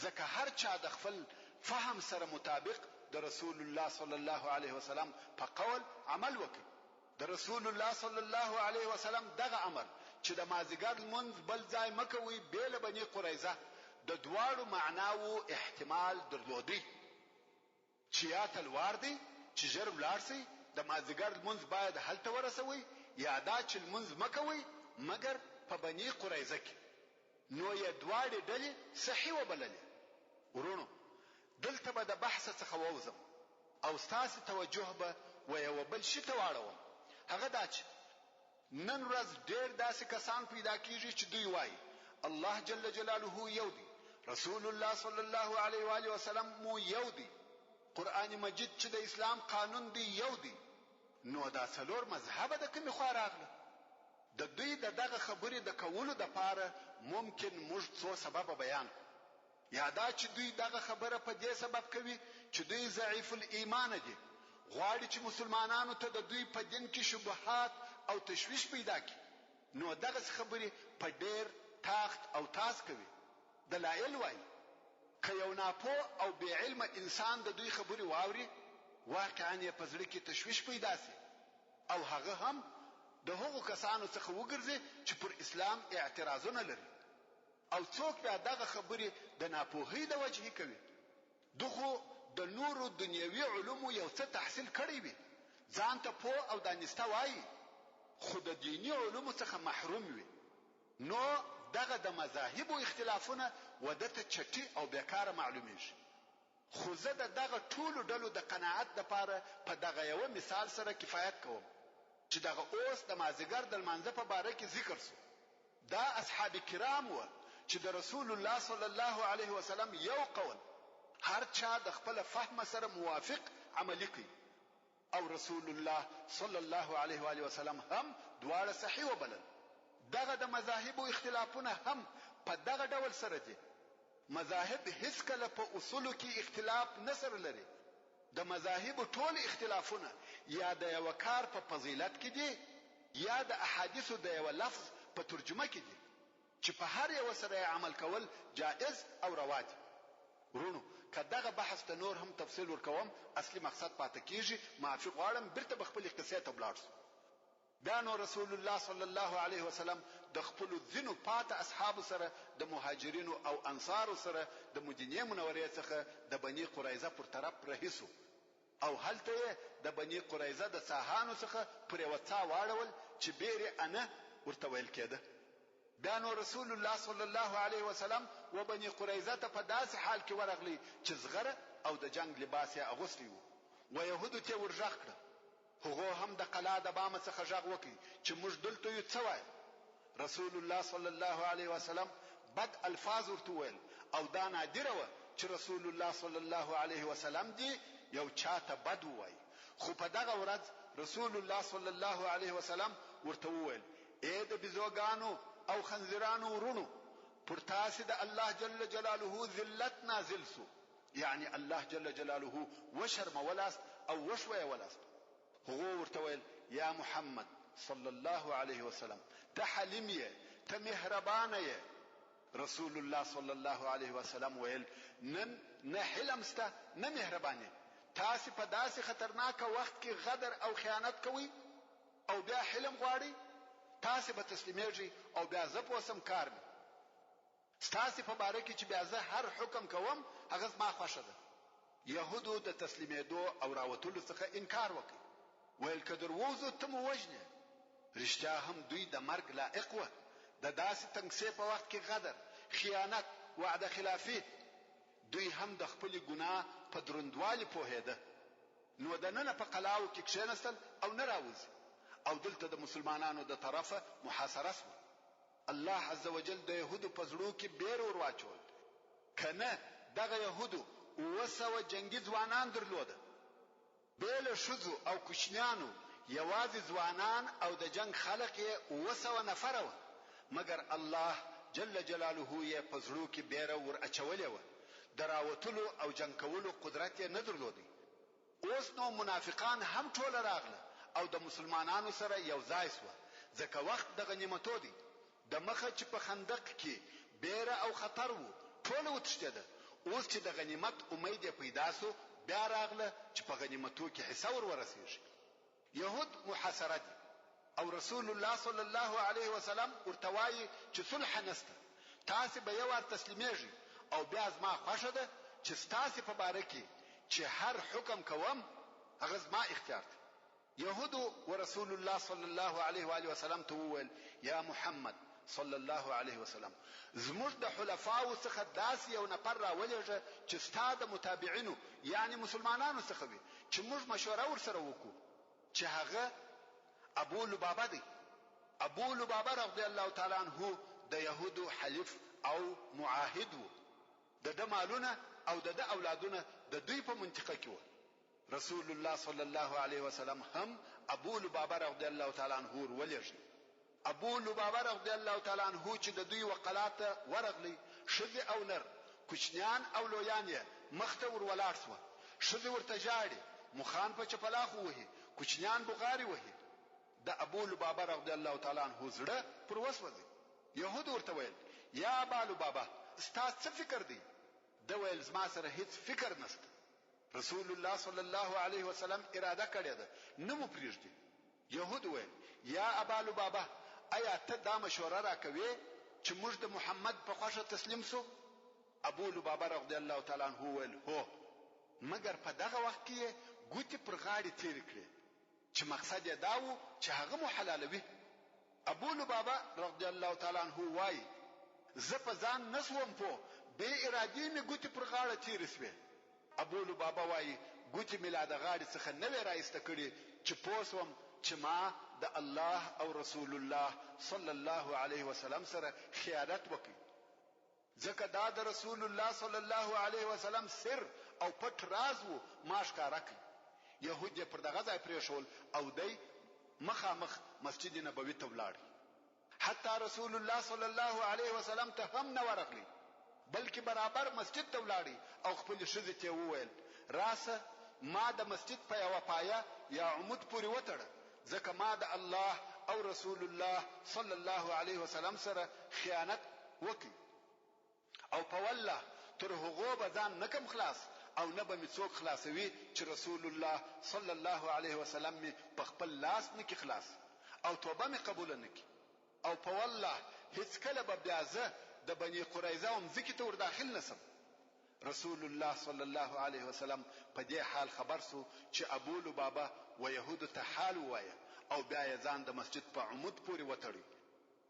ځکه هر چا د خپل فهم سره مطابق د رسول الله صلی الله علیه وسلم په قول عمل وکړ. د رسول الله صلی الله علیه وسلم دغه امر چې د مازیګر لمونځ بل ځای مه کوئ بې له بني قریظه د دواړو معناوو احتمال درلودی. چې یا تلوار دی چې ژر ولاړ شئ، د مازدیګر لمونځ باید هلته ورسوئ، یا دا چې لمونځ مه کوئ مګر په بني قریظه کې. نو یې دواړې ډلې صحیح وبللې. وروڼو! دلته به د بحثه څخه ووځم او ستاسې توجه به و یوه بل شي ته واړوم، هغه دا چې. نن ورځ ډېر داسې کسان پیدا کېږي چې دوی وايي، الله جل جلاله یو دی، رسول الله صلی الله علیه و آله وسلم مو یو دی، قرآن مجید چې د اسلام قانون دی یو دی، نو دا څلور مذهبه د کومې خوا راغله؟ د دوی د دغه خبرې د کولو دپاره ممکن موږ څو سببه بیان کړو. یا دا چې دوی دغه خبره په دې سبب کوي چې دوی ضعیف الایمانه دي، غواړي چې مسلمانانو ته د دوی په دین کې شبهات او تشویش پیدا کړي، نو دغسې خبرې په ډېر تاخت او تاز کوي. دلایل وايي، که یو ناپوه او بې علمه انسان د دوی خبرې واوري، واقعاً یې په زړه کې تشویش پیدا شي او هغه هم د هغو کسانو څخه وګرځي چې پر اسلام اعتراضونه لري او څوک بیا دغه خبرې د ناپوهۍ د وجهې کوي. ده خو د نورو دنیوي علومو یو څه تحصیل کړی وي، ځان ته پوه او دانسته وايي، خو د دیني علومو څخه محروم وي. نو دغه د مذاهبو اختلافونه و ده ته چټي او بېکاره معلومېږي. خو زه د دغه ټولو ډلو د قناعت لپاره په دغه یوه مثال سره کفایت کوم چې دغه اوس د مازیګر د لمانځه په باره کې ذکر شو. دا اصحاب کرام وه چې د رسول الله صلی الله علیه وسلم یو قول هر چا د خپله فهمه سره موافق عملي کړ او رسول الله صلی الله علیه وآله وسلم هم دواړه صحیح وبلل. دغه د مذاهبو اختلافونه هم په دغه ډول سره دي. مذاهب هیڅکله په اصولو کې اختلاف نه سره لري. د مذاهبو ټول اختلافونه یا د یوه کار په فضیلت کې دي یا د احادیثو د یوه لفظ په ترجمه کې دي چې په هر یوه سره یې عمل کول جائز او روا دي. وروڼو که دغه بحث ته نور هم تفصیل ورکوم اصلي مقصد پاته کیږي، معافي غواړم بیرته به خپلې قصې ته ولاړ شو. بیا نو رسول الله صلی الله علیه وسلم د خپلو ځینو پاته اصحابو سره د مهاجرینو او انصارو سره د مدینې منورې څخه د بني قریظه پر طرف رهي شو او هلته یې د بني قریظه د څاهانو څخه پر یوه څاه واړول چې بئر انه ورته ویل کېده. بیا نو رسول الله صلی الله علیه وسلم و بني قریظه ته په داسې حال کې ورغلی چې زغره او د جنګ لباس یې اغوستی وو. و یهودو ته یې ورږغ کړه. هغو هم د قلا د بامه څخه غږ وکړ چې موږ دلته یو څه وایې؟ رسول الله صلی الله علیه وسلم بد الفاظ ورته وویل او دا نادره وه چې رسول الله صلی الله علیه وسلم دې یو چا ته بد ووایي خو په دغه ورځ رسول الله صلی الله علیه وسلم ورته وویل اې د بیزوګانو او خنزیرانو وروڼو پر تاسې د الله جل جلاله ذلت نازل سو یعنی الله جل جلاله وشرمولاست او وښویولاست. هغو ورته ویل، یا محمد صلی الله علیه وسلم ته حلیم یې، ته مهربانه یې. رسول الله صلی الله علیه وسلم ویل، نن نه حلم شته نه مهرباني، تاسې په داسې خطرناک وخت کې غدر او خیانت کوئ او بیا حلم غواړئ؟ تاسې به تسلیمېږئ او بیا زه پوه شم کار مې. ستاسې په باره کې چې بیا زه هر حکم کوم هغه زما خوښه ده. یهودو د تسلیمېدو او راوتلو څخه انکار وکړ، ویل که در ووځو ته مو وژنې. رښتیا هم دوی د مرګ لایق وه، د داسې تنګسې په وخت کې غدر، خیانت، وعده خلافي، دوی هم د خپلې ګناه په دروندوالي پوهېده، نو دننه په قلاوو کې کښېنستل او نه راوځي او دلته د مسلمانانو د طرفه محاصره شوه. الله عزوجل د یهودو په زړو کې بېره ور واچول، که نه دغه یهودو 700 جنګي ځوانان درلوده، بې له ښځو او کوچنیانو یوازې ځوانان او د جنګ خلق یې 700 نفره وه، مګر الله جل جلاله یې په زړو کې بېره ور اچولې وه، د راوتلو او جنګ کولو قدرت یې نه درلودی. اوس نو منافقان هم ټوله راغله او د مسلمانانو سره یو ځای شوه، ځکه وخت د غنیمتو دی، د مخه چې په خندق کې بېره او خطر وو ټوله وتښتېده، اوس چې د غنیمت امید یې پیدا شو بیا راغله چې په غنیمتو کې حصه ور ورسېږي. یهود محاصره دي او رسول الله صلی الله علیه وسلم ورته وايي چې صلح نشته، تاسې به یو وار تسلیمېږئ او بیا زما خوښه ده چې ستاسې په باره کې چې هر حکم کوم هغه زما اختیار دی. یهودو ورسول الله صلی الله علیه وآله وسلم ته وویل، یا محمد صلی الله علیه وسلم! زموږ د حلفاوو څخه داسې یو نفر راولېږه چې ستا د متابعینو یعنې مسلمانانو څخه وي چې موږ مشوره ورسره وکړو چې هغه ابو لبابه دی. ابو لبابه رضی الله تعالی عنه د یهودو حلیف او معاهد وو، د ده مالونه او د ده اولادونه د دوی په منطقه کې وو. رسول الله صلی الله علیه وسلم هم ابو لبابه رضی الله تعالی عنه ور ولېږی. ابو لبابه رضی الله تعالی عنه چې د دوی و قلا ته ورغلی، ښځې او نر، کوچنیان او لویان یې مخ ته ور ولاړ شوه. ښځې ورته ژاړي، مخان په چپلاخو وهي، کوچنیان بغارې وهي. د ابو لبابه رضی الله تعالی عنه زړه پر وسوځی. یهودو ورته ویل، یا ابا لبابه! ستا څه فکر دی؟ ده ویل، زما سره هیڅ فکر نشته. رسول الله صلی الله علیه وسلم اراده کړې ده، نه مو پرېږدي. یهودو ویل، یا ابا لبابه ایا ته دا مشوره راکوې چې موږ د محمد په خوښه تسلیم شو؟ ابو لبابه رضی الله تعالی عنه وویل، هو، مګر په دغه وخت کې یې ګوتې پر غاړې تېرې کړې چې مقصد یې دا وو چې هغه مو حلالوي. ابو لبابه رضی الله تعالی عنه وايي، زه په ځان نه شوم پوه، بې ارادې مې ګوتې پر غاړه تېرې شوې. ابو لبابه وايي، ګوتې مې لا د غاړې څخه نه وې را ایسته کړې چې پوه شوم چې ما د الله او رسول الله صلی الله علیه وسلم سره خیانت وکړ. ځکه دا د رسول الله صلی الله علیه وسلم سر او پټ راز وو، ما ښکاره کړ. یهود یې پر دغه ځای پرېښول او دی مخامخ مسجد نبوي ته ولاړ. حتی رسول الله صلی الله علیه وسلم ته هم نه ورغلی، بلکې برابر مسجد ته ولاړ او خپلې ښځې ته یې وویل، راسه ما د مسجد په یوه پایه یا عمود پورې وتړه، ځکه ما د الله او رسول الله صلی الله علیه وسلم سره خیانت وکړ او په والله تر هغو به ځان نه کم خلاص او نه به مې څوک خلاصوي چې رسول الله صلی الله علیه وسلم مې په خپل لاس نه کړي خلاص او توبه مې قبوله نه کړي او په والله هیڅکله به بیا زه د بني قریظه و مځکې ته ورداخل نه شم. رسول الله صلی الله علیه وسلم په دې حال خبر شو چې ابو لبابه و یهودو ته حال ووایه او بیا یې ځان د مسجد په عمود پورې وتړی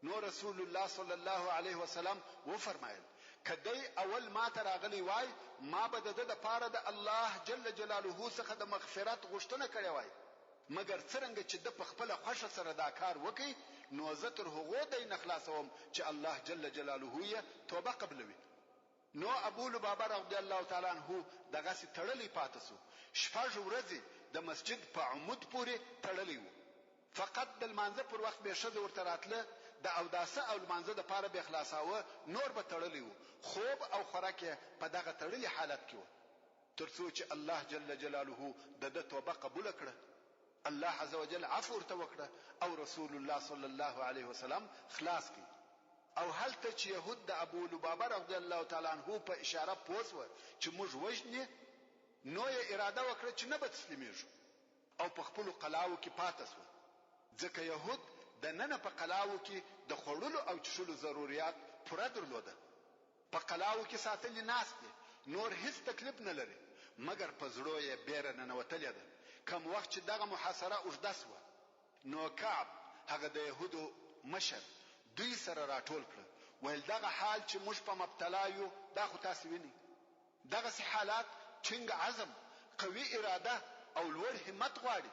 نو رسول الله صلی الله علیه وسلم وفرمایل، که دی اول ماته راغلی وای ما به د ده لپاره د الله جل جلاله څخه د مغفرت غوښتنه کړې وای، مګر څرنګه چې ده په خپله خوښه سره دا کار وکړ نو زه تر هغو دی نه خلاصوم چې الله جل جلاله یې توبه قبلوي. نو ابو لبابه رضی الله تعالی عنه دغسې تړلی پاته شو، شپږ ورځې د مسجد په عمود پورې تړلی وو، فقط د لمانځه پر وخت به ښځه ورته راتله د اوداسه او لمانځه دپاره به خلاصاوه، نور به تړلی وو، خوب او خورک یې په دغه تړلي حالت کې وو، تر څو چې الله جل جلاله د ده توبه قبوله کړه، الله عزوجل عفو ورته وکړه او رسول الله صلی الله علیه وسلم خلاص کړ. او هلته چې یهود د ابو لبابه رضی الله تعالی عنه په اشاره پوه شوه چې موږ وژني نو یې اراده وکړه چې نه به تسلیمیږو او په خپلو قلاوو کې پاته شوه ځکه یهود د ننه په قلاوو کې د خوړلو او چښلو ضروریات پوره درلوده په قلاوو کې ساتلي ناست دي نور هیڅ تکلیف نه لري مګر په زړو یې بیره ننوتلې ده کوم وخت چې دغه محاصره اوږده شوه نو کعب، هغه د یهودو مشر، دوی سره راټول کړل، ویل دغه حال چې موږ په مبتلا یو دا خو تاسې وینئ، دغسې حالات ټینګ عزم، قوي اراده او لوړ همت غواړي،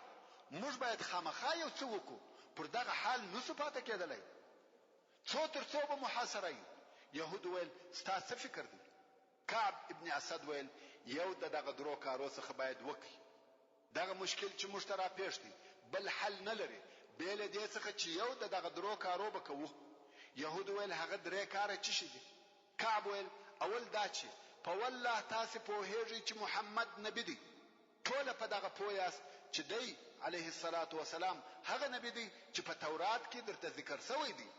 موږ باید خامخا یو څه وکړو، پر دغه حال نه شو پاتې کېدلی، څو تر څو به محاصره یو؟ یهودو ویل ستا څه فکر دی؟ کعب ابن اسد ویل یو د دغه درو کارو څخه باید وکړي. دغه مشکل چې موږ ته راپېښ دی، بل حل نه لري، بې له دې څخه چې یو د دغه درو کارو به کوو. یهودو ویل، هغه درې کاره څه شي دي؟ کعب ویل، اول دا چې په والله تاسې پوهېږئ چې محمد نبي دی، ټوله په دغه پوه یاست چې دی، علیه الصلوة والسلام، هغه نبي دی چې په تورات کې درته ذکر شوی دی،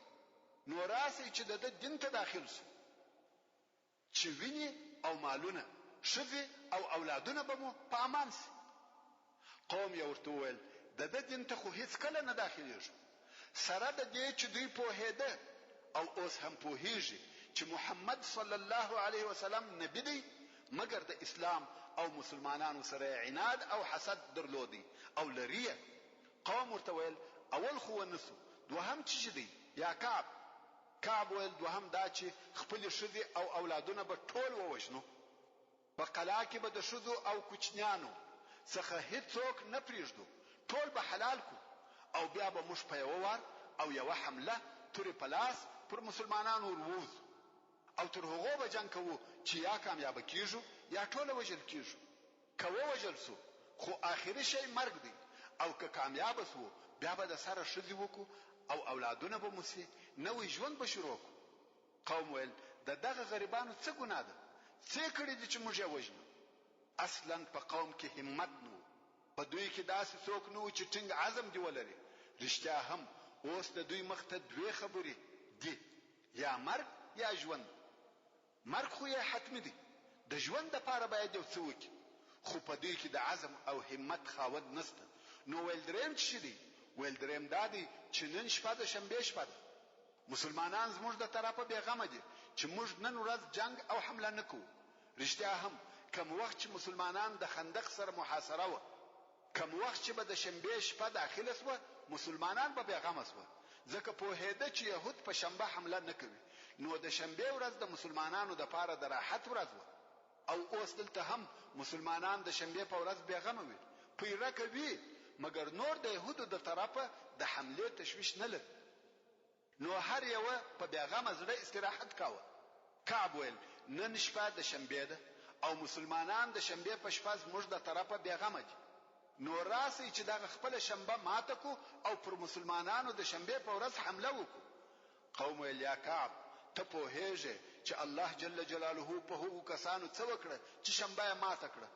نو راشئ چې د ده دین ته داخل شو. چې وینې او مالونه، ښځې او اولادونه به مو په امان شي. قوم یې ورته وویل، د ده دین ته خو هیڅکله نه داخلېږو. سره د دې چې دوی پوهېده او اوس هم پوهېږي چې محمد صلی الله علیه وسلم نبي دی، مګر د اسلام او مسلمانانو سره یې عناد او حسد درلود او لري یې. قوم ورته ویل، اول خو ونه شو، دوهم څه شي دی یا کعب؟ کعب ویل، دوهم دا چې خپلې ښځې او اولادونه به ټول ووژنو. په قلا کې به د ښځو او کوچنیانو څخه هیڅوک نه پریږدو، ټول به حلال کړو او بیا به موږ په یوه وار او یوه حمله تورې په لاس پر مسلمانانو ور ووځو او تر هغو به جنګ کوو چې یا کامیابه کیږو یا ټوله وژل کیږو. که ووژل شو خو اخري شی مرګ دی او که کامیابه شوو بیا به د سره ښځې وکړو او اولادونه به مو شي، نوی ژوند به شروع کړو. قوم ویل، د دغه غریبانو څه ګناه ده؟ څه یې کړي دي چې موږ یې وژنو؟ اصلاً په قوم کې همت نه و، په دوی کې داسې څوک نه و چې ټینګ عزم دې ولري. رښتیا هم اوس د دوی مخ ته دوې خبرې دي، یا مرګ یا ژوند. مرګ خو یې حتمي دی، د ژوند لپاره باید یو څه وکړي، خو په دوی کې د عزم او همت خاوند نشته، نو ویل دریم څه شي دی؟ ویل دریم دا دی چې نن شپه د شنبې شپه ده. مسلمانان زموږ د طرفه بې غمه دي چې موږ نن ورځ جنګ او حمله نه کوو. رښتیا هم کوم وخت چې مسلمانان د خندق سره محاصره وه، کوم وخت چې به د شنبې شپه داخله شوه، مسلمانان به بې غمه شوه، ځکه پوهېده چې یهود په شنبه حمله نه کوي، نو د شنبې ورځ د مسلمانانو دپاره د راحت ورځ وه. او اوس دلته هم مسلمانان د شنبې په ورځ بې غمه وي، پیره کوي، مګر نور د یهودو د طرفه د حملې تشویش نه لري. نو هر یوه په بې غمه زړه استراحت کاوه. کعب ویل، نن شپه د شنبې ده او مسلمانان د شنبې په شپه زموږ د طرفه بې غمه دي، نو راسئ چې دغه خپله شنبه ماته کړو او پر مسلمانانو د شنبې په ورځ حمله وکړو. قوم ویل، یا کعب! ته پوهېږې چې الله جل جلاله په هغو کسانو څه وکړه چې شنبه یې ماته کړه؟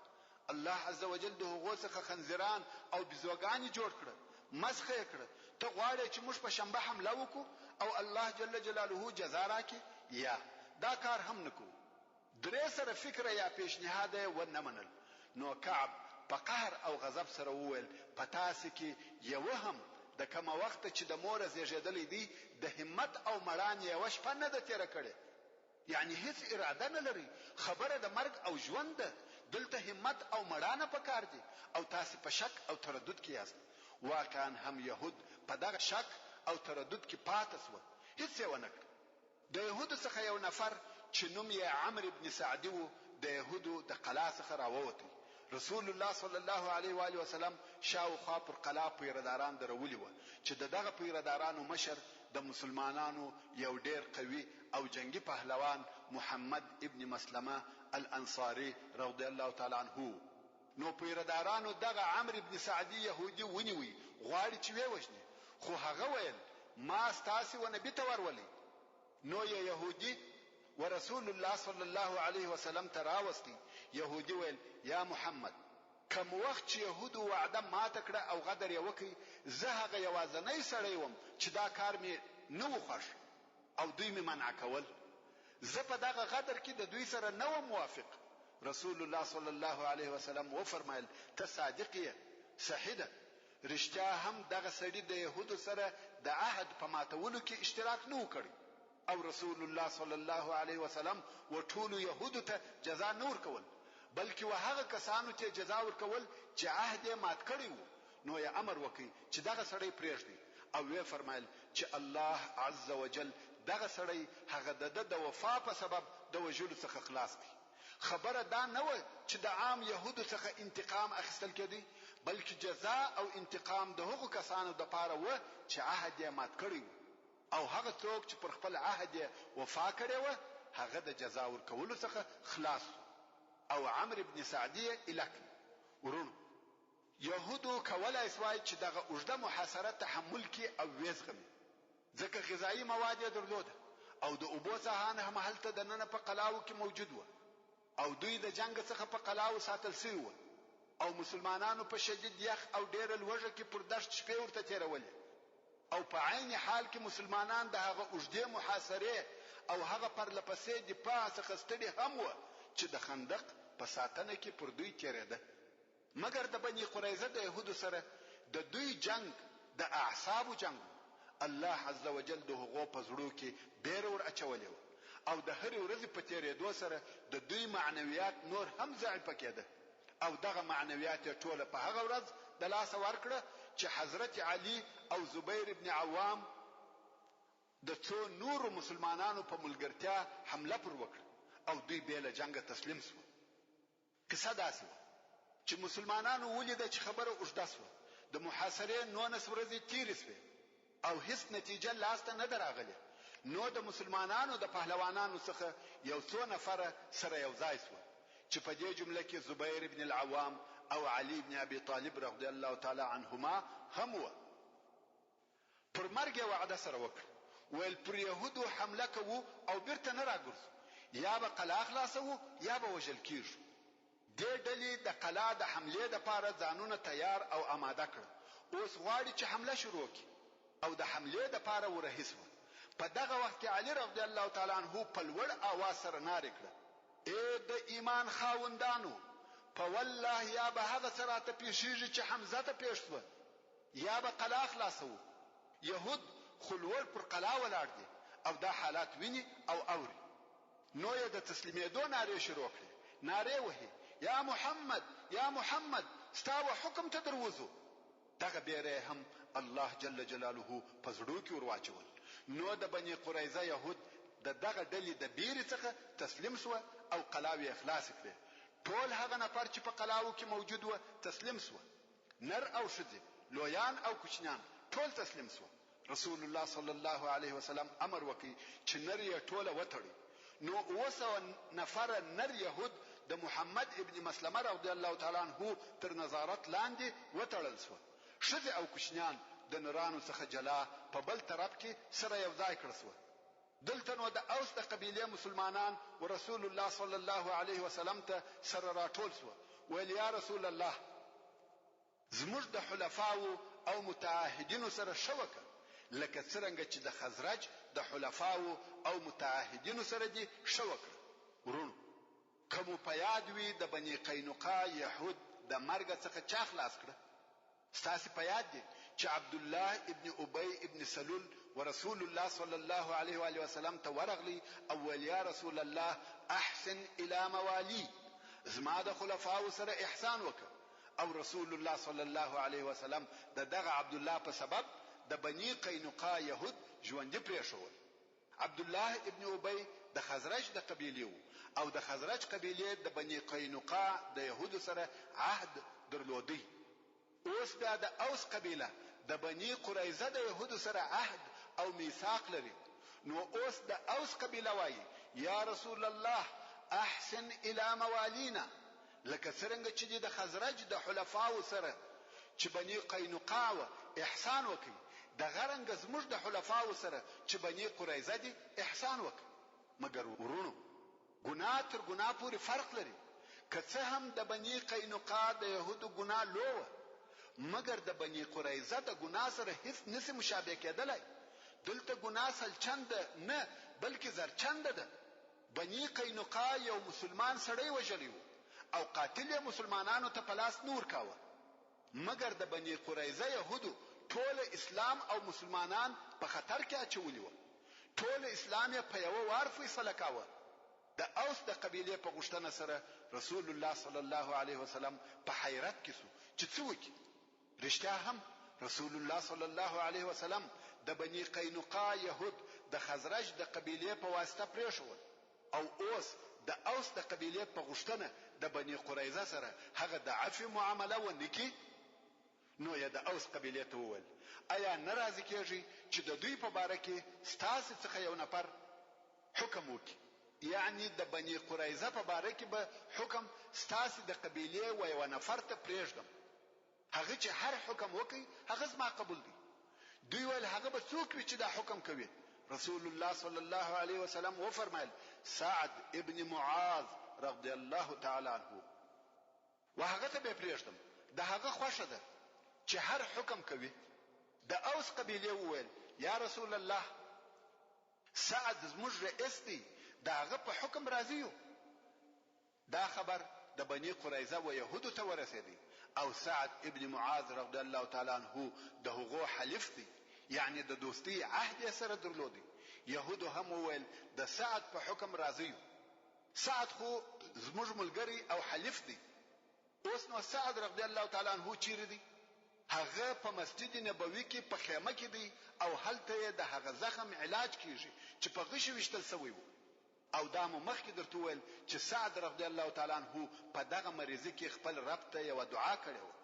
الله عزوجل د هغو څخه خنزیران او بیزوګانې جوړ کړه، مسخه یې کړه، ته غواړې چې موږ په شنبه حمله وکړو او الله جل جلاله جزا راکړي؟ یا، دا کار هم نه کوو. درې سره فکره یا پیشنهاده یې و نه منل، نو کعب په قهر او غضب سره وویل، په تاسې کې یوه هم د کومه وخته چې د موره زیږیدلی دی د همت او مړانې یوه شپه نه ده تیره کړې، یعنې هیڅ اراده نه لرئ، خبره د مرګ او ژوند ده، دلته همت او مړانه په کار دي او تاسې په شک او تردد کې یاست. واقعا هم یهود په دغه شک او تردد کې پاته شوه، هیڅ یې ونه کړل. د یهودو څخه یو نفر چې نوم یې عمرو بن سعدي وو د یهودو د قلا څخه راووتی، رسول الله صلی الله علیه و آله وسلم شاوخوا پر قلا پیره داران درولي وه چې د دغه پیره دارانو مشر د مسلمانانو یو ډیر قوي او جنګي پهلوان محمد ابن مسلمه الانصاري رضی الله تعالی عنه وو. نو پیره دارانو دغه عمرو بن سعدي یهودي ونیوی غواړي چې ویې وژني خو هغه ویل ما ستاسې و نبي ته ورولئ. نو یې یهودي ورسول الله صلی الله علیه وسلم ته راوستی، یهودي ویل، یا محمد! کوم وخت چې یهودو وعده ماته کړه او غدر یې وکړ، زه هغه یوازنی سړی وم چې دا کار مې نه و خوښ او دوی مې منع کول، زه په دغه غدر کې د دوی سره نه وم موافق. رسول الله صلی الله علیه وسلم وفرمایل، ته صادق یې، صحیح ده، رښتیا هم دغه سړي د یهودو سره د عهد په ماتولو کې اشتراک نه و کړی او رسول الله صلی الله علیه وسلم و ټولو یهودو ته جزا نه ورکول بلکې و هغه کسانو ته جزا ورکول چې عهد یې مات کړی وو نو یې امر وکړ چې دغه سړی پرېږدئ او ویې فرمایل چې الله عز وجل دغه سړی هغه د ده د وفا په سبب د وژلو څخه خلاص کړ. خبره دا نه وه چې د عام یهودو څخه انتقام اخیستل کېدی، بلکې جزا او انتقام د هغو کسانو دپاره وه چې عهد یې مات کړی وو او هغه څوک چې پر خپل عهد یې وفا کړې وه هغه د جزا ورکولو څخه خلاص شو او عمرو بن سعدي یې ایله کړ. وروڼو! یهودو کولای شوای چې دغه اوږده محاصره تحمل کړي او ویې زغمي، ځکه غذايي مواد یې درلوده او د اوبو څاهان هم هلته دننه په قلاوو کې موجود وه او دوی د جنګ څخه په قلاوو ساتل شوي وه او مسلمانانو په شدید یخ او ډېره لوږه کې پر دښت شپې ورته تېرولې او په عین حال کې مسلمانان د هغه اوږدې محاصرې او هغه پرله پسې دفاع څخه ستړي هم وه چې د خندق په ساتنه کې پر دوی تېرېده. مګر د بني قریظه د یهودو سره د دوی جنګ د اعصابو جنګ وو، الله عزوجل د هغو په زړو کې بېره ور اچولې وه او د هرې ورځې په تېرېدو سره د دوی معنویات نور هم ضعیفه کېده او دغه معنویات یې ټوله په هغه ورځ د لاسه ورکړه چې حضرت علي او زبیر بن عوام د څو نورو مسلمانانو په ملګرتیا حمله پر وکړه او دوی بې له جنګه تسلیم شوه. قصه داسې وه چې مسلمانانو ولیده چې خبره اوږده شوه، د محاصرې 19 ورځې تېرې شوې او هیڅ نتیجه لاس ته نه ده راغلې، نو د مسلمانانو د پهلوانانو څخه یو څو نفره سره یو ځای شوه چې په دې جمله کې زبیر بن العوام او علي بن ابي طالب رضی الله تعالی عنهما هم وه. پر مرګ یې وعده سره وکړه، ویل پر یهودو حمله کوو او بیرته نه راګرځو، یا به قلا خلاصوو یا به وژل کیږو. دې ډلې د قلا د حملې لپاره ځانونه تیار او اماده کړه، اوس غواړي چې حمله شروع کړي او د حملې لپاره ورهي شوه. په دغه وخت کې علي رضی الله تعالی عنه په لوړ اواز سره نارې کړه، اې د ایمان خاوندانو! په والله یا به هغه څه راته پیښیږي چې حمزه ته پیښ شوه. یا به قلا خلاصوو. یهود خو لوړ پر قلا ولاړ دي او دا حالات ویني او اوري. نو یې د تسلیمېدو نارې شروع کړې، نارې وهي، یا محمد! یا محمد! ستا و حکم ته در وځو. دغه بېره یې هم الله جل جلاله په زړو کې ور واچول، نو د بني قریظه یهود د دغه ډلې د بېرې څخه تسلیم شوه او قلاوې یې خلاصې کړې، ټول هغه نفر چې په قلاوو کې موجود وه تسلیم شوه، نر او ښځې، لویان او کوچنیان ټول تسلیم شوه. رسول الله صلی الله علیه وسلم امر وکړ چې نر یې ټوله وتړئ، نو 700 نفره نر یهود د محمد ابن مسلمه رضی الله تعالی عنه تر نظارت لاندې وتړل شوه، ښځې او کوچنیان د نرانو څخه جلا په بل طرف کې سره یو ځای کړه شوه. دلته نو د اوس د قبیلې مسلمانان و رسول الله صلی الله علیه وسلم ته سره راټول شوه، ویل یا رسول الله! زموږ د حلفاوو او متعهدینو سره ښه وکړه لکه څرنګه چې د خزرج د حلفاوو او متعهدینو سره دې ښه وکړه. وروڼو! که مو په یاد وي د بني قینقاع یهود د مرګه څخه چا خلاص کړه؟ ستاسې په یاد دي چې عبدالله ابن ابی ابن سلول ورسول الله صلی الله علیه وآله وسلم ته ورغلی او ویل یا رسول الله احسن الی موالی زما د خلفاوو سره احسان وکړه. او رسول الله صلی الله علیه وسلم د دغه عبدالله په سبب د بني قینقاع یهود ژوندي پرېښوول. عبدالله ابن ابی د خزرج د قبیلې وو او د خزرج قبیلې د بني قینقاع د یهودو سره عهد درلودی. اوس بیا د اوس قبیله د بني قریظه د یهودو سره عهد او میثاق لري، نو اوس د اوس قبیله وايي، یا رسول الله احسن الی موالینا، لکه څرنګه چې دې د خزرج د حلفاوو سره چې بني قینقاع وه احسان وکړ، دغه رنګه زموږ د حلفاوو سره چې بني قریظه دي احسان وکړه. مګر وروڼو! ګناه تر ګناه پورې فرق لري، که څه هم د بني قینقاع د یهودو ګناه لو وه، مګر د بني قریظه د ګناه سره هیڅ نشي مشابه کیدلای، دلته ګناه سلچنده نه بلکې زرچنده ده. بني قینقاع یو مسلمان سړی وژلی وو او قاتل یې مسلمانانو ته په لاس نه ورکاوه، مګر د بني قریظه یهودو ټوله اسلام او مسلمانان په خطر کې اچولي وه، ټوله اسلام یې په یوه وار فیصله کاوه. د اوس د قبیلې په غوښتنه سره رسول الله صلی الله علیه وسلم په حیرت کې شو چې څه وکړي؟ رښتیا هم رسول الله صلی الله علیه وسلم د بني قینقاع یهود د خزرج د قبیلې په واسطه پرېښول او اوس د اوس د قبیلې په غوښتنه د بني قریظه سره هغه د عفوې معامله ونه کړي؟ نو یې د اوس قبیلې ته وویل، ایا نه راضي کېږئ چې د دوی په باره کې ستاسې څخه یو نفر حکم وکړي؟ یعنې د بني قریظه په باره کې به حکم ستاسې د قبیلې و یوه نفر ته پرېږدم. هغه چې هر حکم وکړي هغه زما قبول دی. دوی ویل هغه به څوک وي چې دا حکم کوي؟ رسول الله صلی الله علیه وسلم وفرمایل سعد ابن معاذ رضی الله تعالی عنه. و هغه ته به پرېږدم د هغه خوښه ده چې هر حکم کوي. د اوس قبیلې وویل یا رسول الله سعد زموږ رئیس دی د هغه په حکم راضي یو. دا خبر د بني قریظه و یهودو ته ورسېدی او سعد ابن معاذ رضی الله تعالی عنه د هغو حلیف دی یعنې د دوستۍ عهد یې سره درلودی، یهودو هم وویل د سعد په حکم راضي یو، سعد خو زموږ ملګری او حلیف دی، اوس نو سعد رضی الله تعالی عنه چیرې دی؟ هغه په مسجد نبوي کې په خیمه کې دی او هلته یې د هغه زخم علاج کیږي چې په غشي ویشتل شوی وو. او دا مو مخکې درته وویل چې سعد رضی الله تعالی عنه په دغه مریضي کې خپل رب ته یوه دعا کړې وه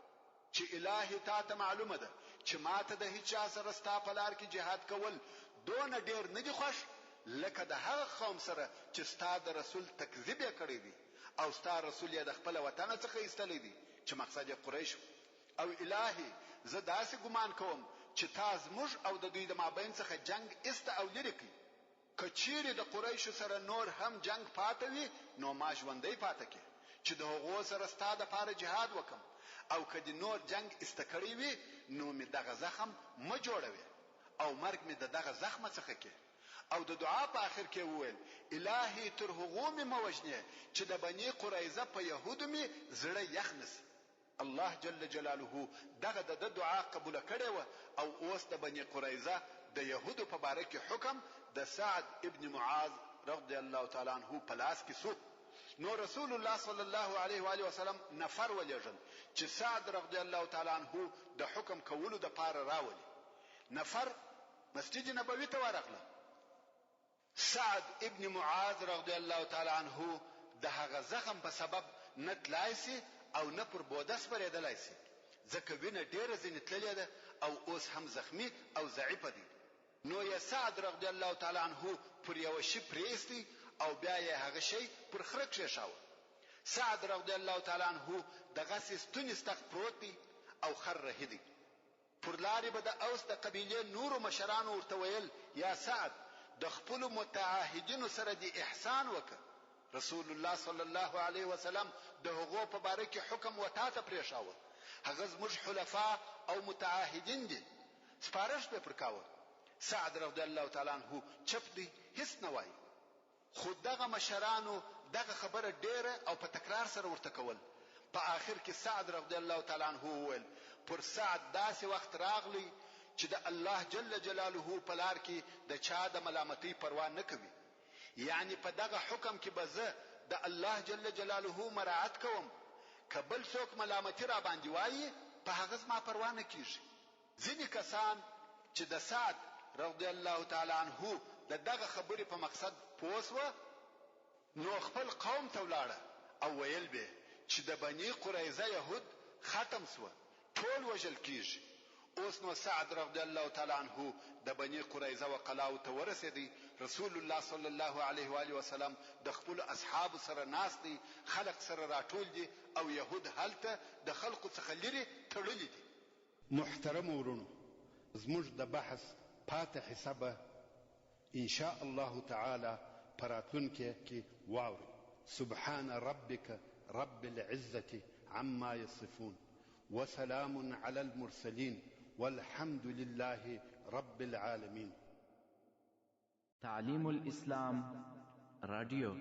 چې الهي تاته معلومه ده چې ماته د هیچا سره ستا په لار کې جهاد کول دونه ډیر نه دي خوښ لکه د هغه قوم سره چې ستا د رسول تکذیب یې کړی دی او ستا رسول یې د خپله وطنه څخه ایستلی دی چې مقصد یې قریش وو او الهي زه داسې ګمان کوم چې تا زموږ او د دوی د مابین څخه جنګ ایسته او لیرې کړ. که چیرې د قریشو سره نور هم جنګ پاته وي نو ما ژوندی پاته کې چې د هغو سره ستا د پاره جهاد وکم او که دې نور جنګ ایسته کړی وي نو مې دغه زخم مه جوړوې او مرګ مې د دغه زخمه څخه کې. او د دعا په اخر کې وویل، الهي تر هغو مې مه وژنې چې د بني قریظه په یهودو مې زړه یخ نه شي. الله جل جلاله دغه د ده دعا قبوله کړې وه او اوس د بني قریظه د یهودو په باره کې حکم د سعد ابن معاذ رضی الله تعالی عنه په لاس کې سو. نو رسول الله صلی الله علیه و آله وسلم نفر ولېږل چې سعد رضی الله تعالی عنه د حکم کولو دپاره راولي. نفر مسجد نبوي ته ورغله. سعد ابن معاذ رضی الله تعالی عنه د هغه زخم په سبب نه تلای شي او نه پر بوده سپرېدلای شي، ځکه وینه ډېره ځینې تللې ده او اوس هم زخمي او ضعیفه دی، نو یې سعد رضی الله تعالی عنه پر یوه شي پرې او بیا یې هغه شی پر خره کښېښاوه. سعد رضی الله تعالی عنه دغسې ستوني ستغ پروت دی او خر رهي دی. پر لارې به د اوس د قبیلې نورو مشرانو ورته ویل، یا سعد! د خپلو متعاهدینو سره دې احسان وکړه، رسول الله صلی الله علیه وسلم د هغو په باره کې حکم و تاته پرېښاوه، هغه زموږ حلفاء او متعاهدین دي، سپارښت به یې پر کاوه. سعد رضی الله تعالی عنه چپ دی، هیڅ نه وايي. خو دغه مشرانو دغه خبره ډېره او په تکرار سره ورته کول. په آخر کې سعد رضی الله تعالی عنه وویل، پر سعد داسې وخت راغلی چې د الله جل جلاله په لار کې د چا د ملامتۍ پروا نه کوي. یعنې په دغه حکم کې به زه د الله جل جلاله مراعت کوم، که بل څوک ملامتي راباندې وايي په هغه زما پروا نه کېږي. ځینې کسان چې د سعد رضی الله تعالی عنه د دغه خبرې په مقصد پوه شوه، نو خپل قوم ته ولاړه او ویل بې چې د بني قریظه یهود ختم شوه، ټول وژل کیږي. اوس نو سعد رضی الله تعالی عنه د بني قریظه و قلاو ته ورسېدی، رسول الله صلی الله علیه و آله وسلم د خپلو اصحابو سره ناست دی، خلق سره راټول دي او یهود هلته د خلقو څخه لیرې تړلي دي. محترمو وروڼو زموږ د بحث پاته حصه به ان شاء الله تعالی په راتلونکې کې واورئ. سبحان ربک رب العزة عما يصفون وسلام علی المرسلین والحمد لله رب العالمین. تعلیم الاسلام رادیو.